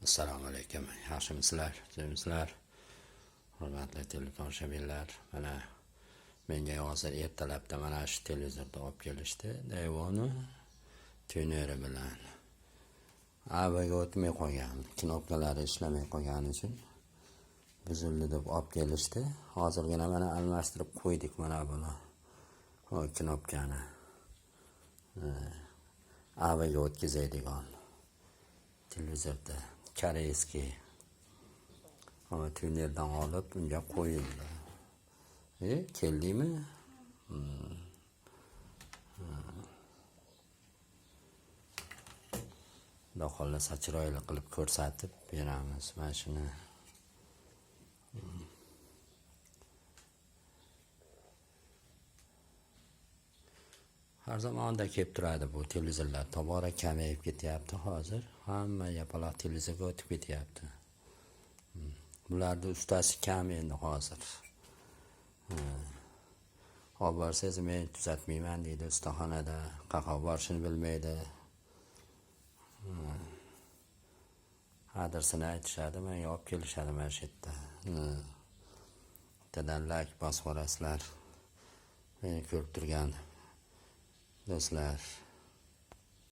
Assalomu alaykum. Yaxshimisizlar? Tuzukmisizlar? Hurmatli teletomoshabinlar, mana menga hozir ertalabda mana shu televizorni olib kelishdi. Daewoo'ni tuneri bilan. AVga o'tmay qolgan, knopkalari ishlamay qolgani uchun buzildi deb olib kelishdi. Hozirgina mana almashtirib qo'ydik mana buni. O knopkani. AVga o'tkazadigan televizorda корейский tunerdan olib unga qo'yildi. Keldingmi? Xudo xohlasa chiroyli qilib ko'rsatib beramiz mana shuni. Har zamonda kelib turadi bu televizorlar. Tobora kamayib ketyapti hozir. Hamma yapaloq televizorga o'tib ketyapti. Bularni ustasi kam endi hozir. Olib borsangiz, men tuzatmayman deydi ustaxonada. Qayerga borishini bilmaydi. Adresini aytishadi, menga olib kelishadi mana shu yerda. Bittadan layk bosib yuborasizlar. Meni ko'rib turgan do'stlar.